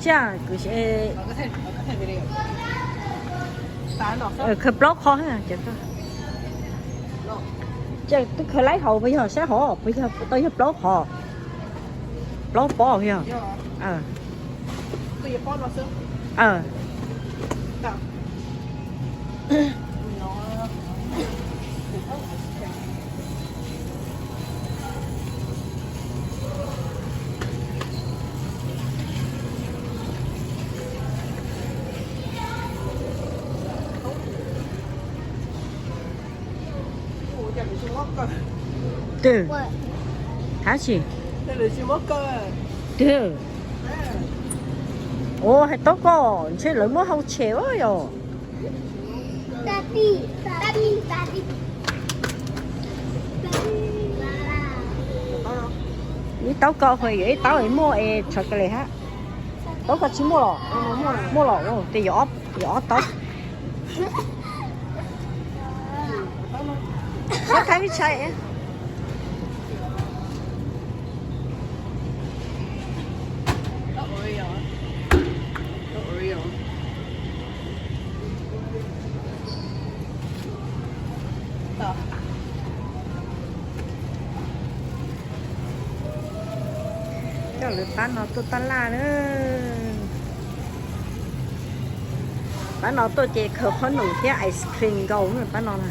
Khaws plaub qho, twb khaws laib hauv puas yog sab hov, puas yog tau yog plaub qho, plaub pob yog. Twg? Hab tsi? Twg? Ua hais tau koj ntshe lawv muab hau tshem yog. Ib taub koj hos yog ib taub es muaj es chocolate hab. Taub koj tsis muaj los? Muaj los, tes yog ob taub. Thaib ib tshai. Coj lawv pab no tuaj taj laj na. Pab no tuaj ces khaws qhob noom thiab ice cream nkaus pab no na.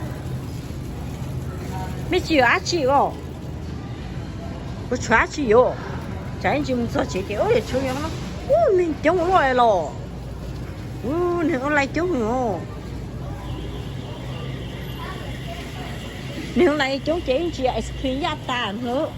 Mej tsis yuav dab tsi os? Kuv tshuav dab tsi yuav? Tsam ib ntsis mus txog tsev ces ua tshuav, ub, neeg coob ua luaj los. Ub, neeg online coob os. Neeg online coob ces ib ntsis ice cream yaj tas ntag.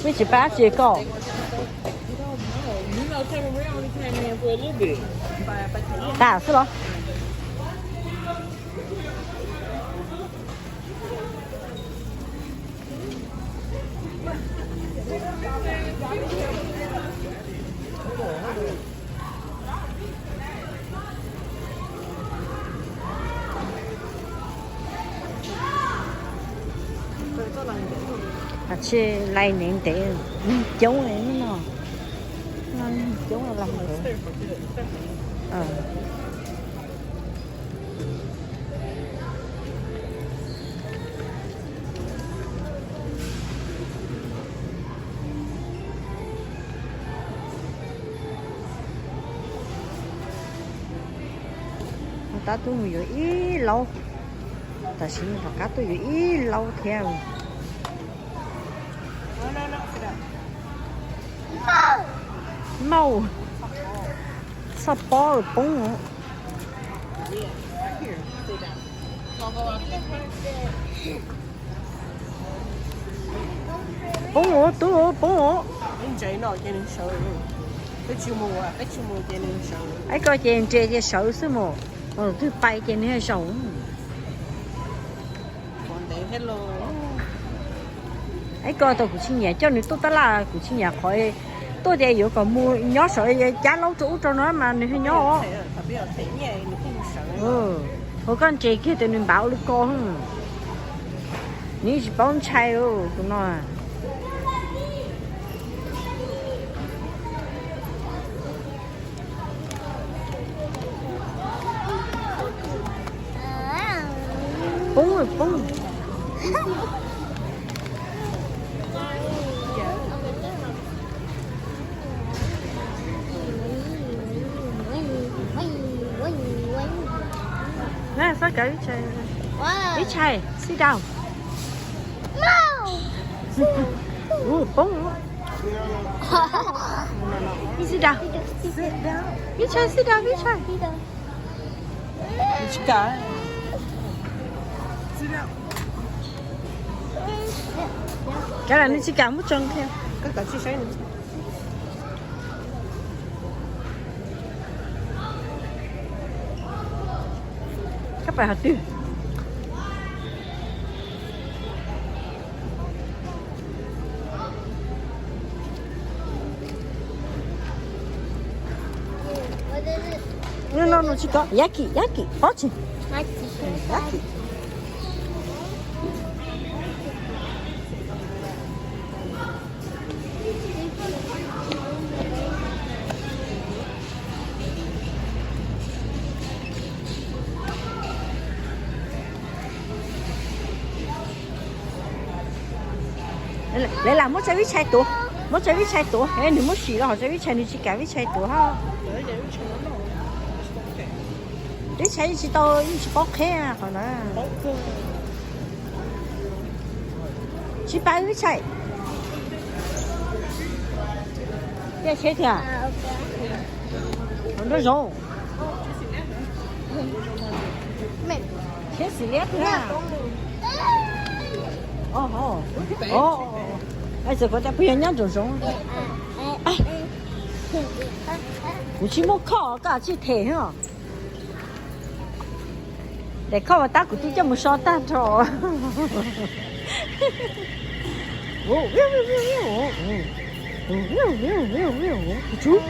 Mej tsis pab tsi koj? Tas xwb los? Tsis lais nev ntev, neeg coob no, neeg coob lais ntev. Tab tuaj mus yuav ib laub, tam sim no rov qab tuaj yuav ib laub thiab. Mauj, txhoj pob poob. Poob os tub, poob os. Ib koj ces nres ces sawv xwb mas, twg pais ces nws zaum. Ib koj tau kuv tsis nyiam coj nws tuaj taj laj, kuv tsis nyiam qhov Tuaj tias yuav kom mus nyob saum cab laub rau ub rau no mas nws ho nyob os. Ua koj ntses kiag tias nws npav ua li ko. Nws tsis paub ntshai tus no. Poob, poob. Xob cov Vib Tshais. Vib Tshais, sit down. Ua poob. Vib Tshais, sit down. Vib Tshais, sit down, Vib Tshais. Kav liam, nws tsis kam, muab tso kiag. Koj pais qhov twg? No, no, no, tsis kov, Yaki, Yaki, pov tseg. Yaki. Lawv lam muab tsawv Vib Tshais tuav, muab tsawv Vib Tshais tuav, nws muab sim los hauv tsawv Vib Tshais, nws tsis kam Vib Tshais tuav hab. Vib Tshais yeej tsis tau, yeej tsis paub qheb qhov ntawd. Tsis pab Vib Tshais. Tiaj tsheb tiag. Nruab zoov. Tsheb xim liab tiag. Txawm kuv tias peb yog nyob nraum zoov. Kuv tsis muaj khoj, koj tsis them os. Daim khoj uas tab kuv twb coj mus so tag nrho. Kuv tsub.